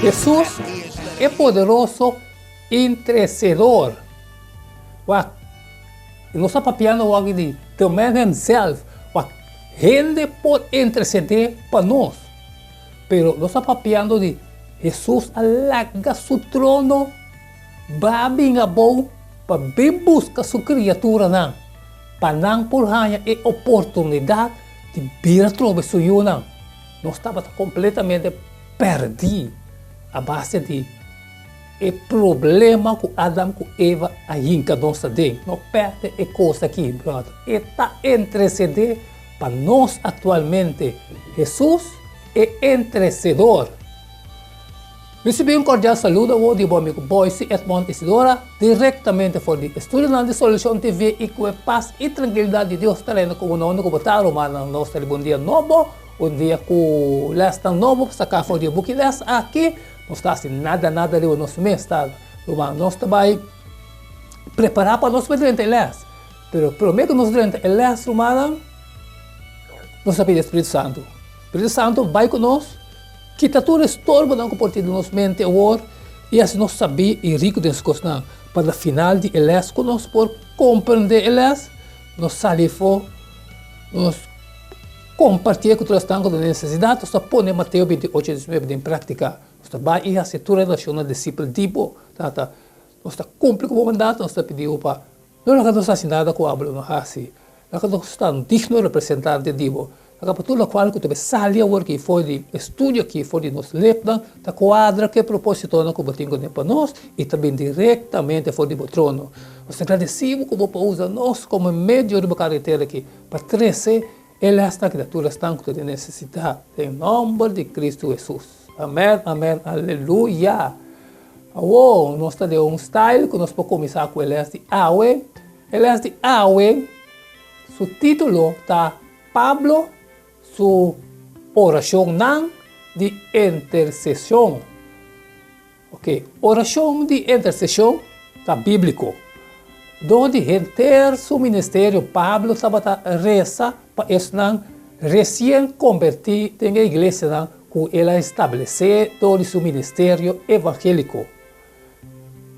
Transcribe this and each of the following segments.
Hesus, e poderoso Intercedor. Wak, nos ta papiando awor di the man himself. Wak, hende por intercede pa nos. Pero nos ta papiando di Hesus a laga su trono ba bin abou pa bin buska su kriaturanan, pa nan por haña e oportunidat di bira trobe su yunan. Nos tabata kompletamente pèrdí a base di e problema ku Adam ku Eva a hinka nos aden. No pèrdè e kos aki, bròder. E ta intersedé pa nos aktualmente. Hesus, e Intersedor. Risibí un kordial saludo awor di bo amigu Boyce Edmond Isidora, direktamente for di estudionan di Solucion TV i ku e pas i trankilidat di Dios ta reina ku bo na unda ku bo ta, rumannan. Nos ta riba un dia nobo, un dia ku lèsnan nobo pa saka for di e buki lès aki. Nos ta hasi nada nada riba nos mes, ta, ruman. Nos ta bai prepará pa nos por drenta e lès. Pero promé ku nos drenta e lès, rumannan, nos ta pidi e Spiritu Santu. Spiritu Santu bai ku nos. Kita tur estorbonan ku por tin den nos mente awor i hasi nos sabí i riku den su kosnan, pa na final di e lès ku nos por komprendé e lès, nos sali afó, nos kompartié ku tur esnan ku ta den nesesidat, nos ta pone Mateo 28, 19 den práktika. Nos ta bai i hasi tur e nashonnan disipel di bo, Tata. Nos ta kumpli ku bo mandato, nos ta pidi bo pa no laga nos hasi nada ku abo lo no hasi. Laga nos ta un digno representante di bo. Laga pa tur lokual ku ta bay sali awor aki for di e studio aki, for di nos lepnan, ta kuadra ku e propositonan ku bo tin kuné pa nos i ta bin direktamente for di bo trono. Nos ta gradesí bo ku bo por usa nos komo e medio riba karetera aki pa trese e lèsnan aki na tur esnan ku ta den nesesidat. Den nòmber di Kristu Hesus. Amèn, amèn, aleluya! Awor nos ta den un style ku nos por kuminsá ku e lès di awe. E lès di awe su título ta Pablo su orashonnan di interseshon. Oke, orashon di interseshon ta bíbliko. Dor di henter su ministerio Pablo tabata resa pa esnan resien kombertí den e iglesianan ku el a establesé dor di su ministerio evangéliko.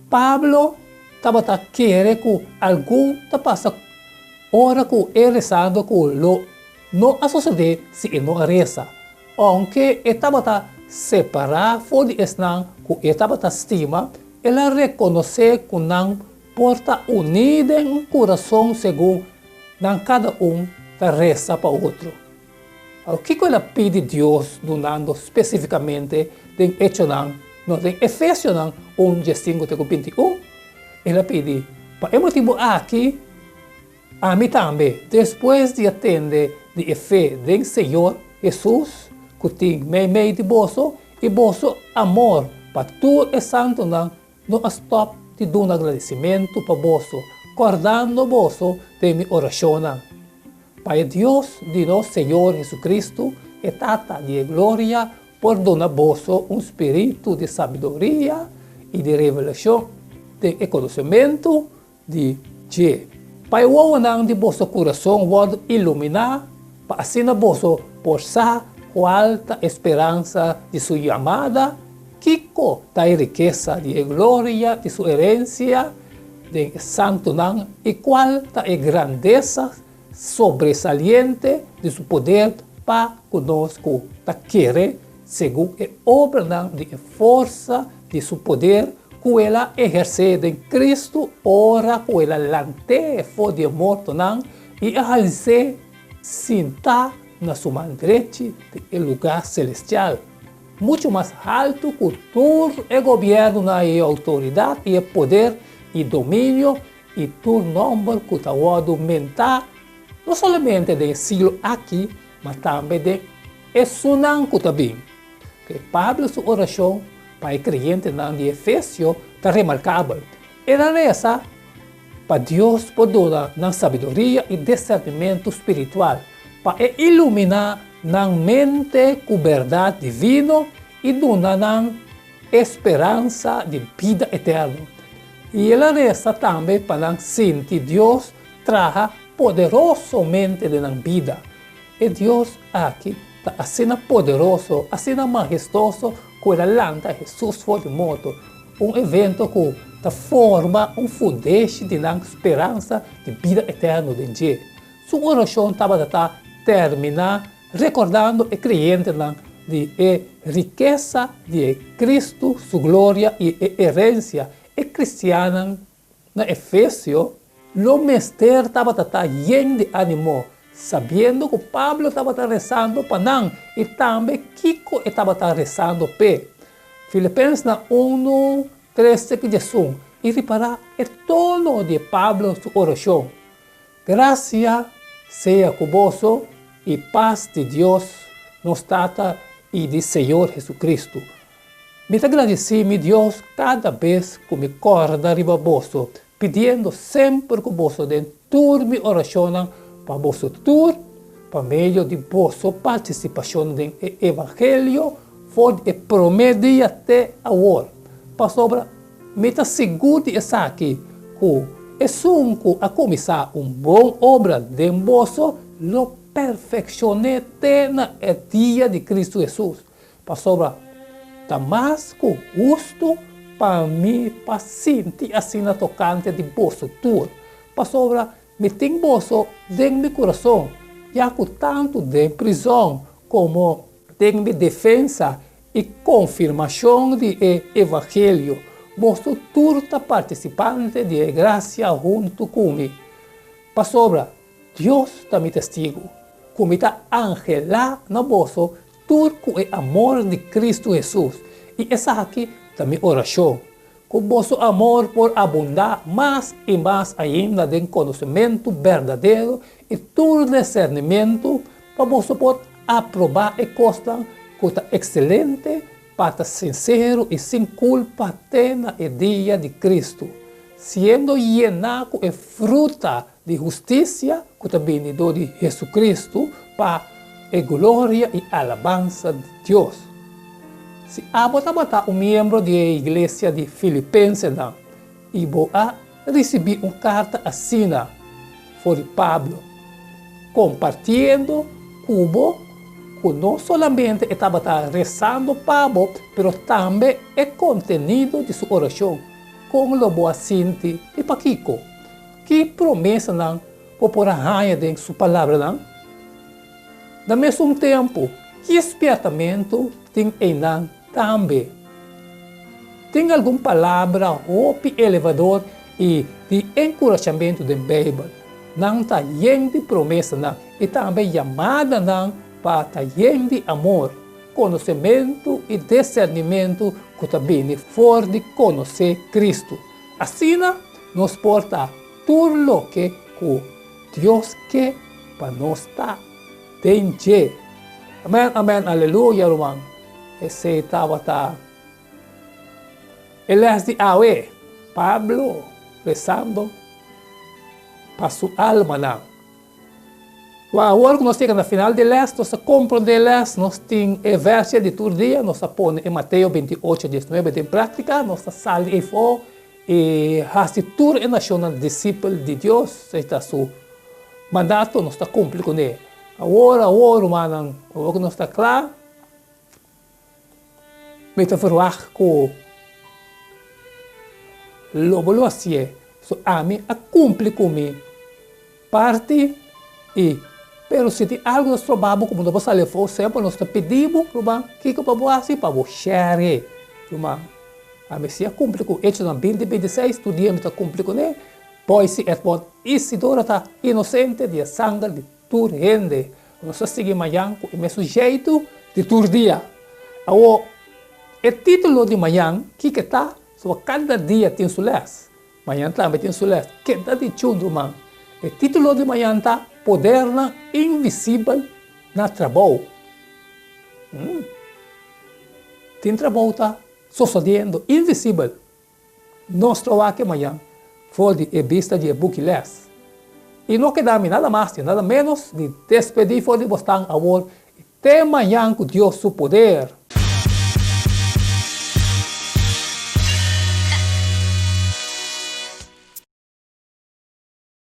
Pablo tabata kere ku algun ta pasa ora ku e resando ku lo no a sosodé si e no a resa, ounke e tabata separá for di esnan ku e tabata stima, el a rekonosé ku nan por ta uní den un kurason segun nan kada un ta resa pa otro. Awor, kiko el a pidi Dios dunando spesifikamente den Echonan, no, den Efesionan un diesinku te ku 21? El a pidi, Pa e motibu aki, ami tambe, despues di a tende di e fe den Señor Hesus ku tin meimei di boso i boso amor pa tur e santunan, No a stòp di duna gradisimentu pa boso, kòrdando boso den mi orashonnan. Pa e Dios di nos Señor Jesucristo, e Tata di e gloria, por duna boso un spiritu di sabiduria i di revelashon den e konosementu di dje. Pa e wowonan di boso kurason wòrdu iluminá, pa asina boso por sa kual ta e speransa di su yamada, kiko ta e rikesa di e gloria di su herensia den e santunan i kual ta e grandesa sobresaliente di su poder pa ku nos ku ta kere segun e obranan di e forsa di su poder ku el a ehersé den Kristu ora ku el a lant'é for di e mortonan i a hals'é sintá na su man drechi den e lugá selestial, muchu mas haltu ku tur e gobièrnunan i e outoridat i e poder i dominio i tur nòmber ku ta wòrdu mentá, no solamente den e siglo aki, ma tambe den esunnan ku ta bin. Ke Pablo su orashon pa e kreyentenan di Efesio ta remarkabel. El a resa pa Dios por duna nan sabiduria i disernimentu spiritual, pa e iluminá nan mente ku bèrdat divino i duna nan e speransa di bida eterno. I el a resa tambe pa nan sinti Dios traha poderosomente den nan bida. E Dios aki. ta asina poderoso, asina mahestoso ku el a lanta Hesus for di morto, un evento ku ta forma un fundeshi di nan speransa di bida eterno den dje. Su orashon tabata ta terminá rekordando e kreyentenan di e rikesa di e Kristu su gloria i e erensia e kristiannan Na Efesio, lo mester tabata ta yen di ánimo, sabiendo ku Pablo tabata resando pa nan i tambe kiko e tabata resando p'e. Filipensnan unu, trese ku diesun, i ripará e tono di Pablo su orashon, Grasia sea ku boso i pas di Dios nos Tata i di Señor Hesukristu. Mi ta gradisí mi Dios kada bes ku mi kòrda riba boso, pidiendo semper ku boso den tur mi orashonnan pa boso tur, pa medio di boso partisipashon den e evangelio for di e promé dia te awor, pasobra mi ta sigur di esaki, ku esun ku a kuminsá un bon obra den boso lo perfekshon'é te na e dia di Kristu Hesus. Pasobra ta mas ku hustu pa mi pa sinti asina tokante di boso tur, pasobra mi tin boso den mi kurason, ya ku tantu den prizòn komo den mi defensa i konfirmashon di e evangelio, boso tur ta partisipante di e grasia huntu ku mi. Pasobra Dios ta mi testigu, ku mi ta anhelá na boso tur ku e amor di Kristu Hesus, i esaki ta mi orashon, ku boso amor por abundá mas i mas ainda den konosementu berdadero i tur disernimentu, pa boso por aprobá e kosnan ku ta ekselente, pa ta sinsero i sin kulpa te na e dia di Kristu, siendo yená ku e fruta di hustisia ku ta bini dor di Hesukristu pa e gloria i alabansa di Dios. Si abo tabata un miembro di e iglesia di Filipensenan i bo a risibí un karta asina for di Pablo kompartiendo ku bo ku no solamente e tabata resando pa bo pero tambe e kontenido di su orashon, kon lo bo a sinti i pakiko? Ki promesanan bo por a haña den su palabranan? Na mesun tempu, ki spièrtamentu tin einan tambe? Tin algun palabra hopi elevador i di enkurashamentu den Beibel. Nan ta yen di promesanan i tambe yamadanan pa ta yen di amor, konosementu i disernimentu ku ta bini for di konosé Kristu. Asina nos por ta tur loke ku Dios ke pa nos ta den dje. Amen, amen, aleluya ruman. Esei tabata e les di awe. Pablo rezando pa su almanan. Ku awor ku nos yega na final di les, nos ta komprondé e les, nos tin e vèrsje di tur dia, nos ta pone e Mateo 28, 19 den práktika, nos ta sali eifó i hasi tur e nashonnan disipel di Dios, esei ta su mandato, nos ta kumpli kuné. Awor, awor, rumannan, awor ku nos ta kla, Mi ta verwagt ku lo bo lo hasié. So ami a kumpli ku mi parti i pero si tin algu ta stroba bo ku bo no por sali afó semper nos ta pidi bo ruman kiko pa bo hasi pa bo share ruman. Ami si a kumpli ku Echonan binti 26 tur dia mi ta kumpli kuné. Boysi Edmond Isidora ta inosente di e sanger di Tur hende nos ta sigui mañan ku e mesun jeitu di tur dia. Awor, e título di mañan kiko ta? Soba kada dia tin su lès. Mañan tambe tin su lès. Keda di chun, ruman. E título di mañan ta Podernan Invisibel na Trabou. Tin trabou ta sosodiendo invisibel. Nos lo wak e mañan for di e bista di e buki les. I no keda mi nada mas ni nada menos di despedí for di bosnan awor i te mañan ku Dios su poder.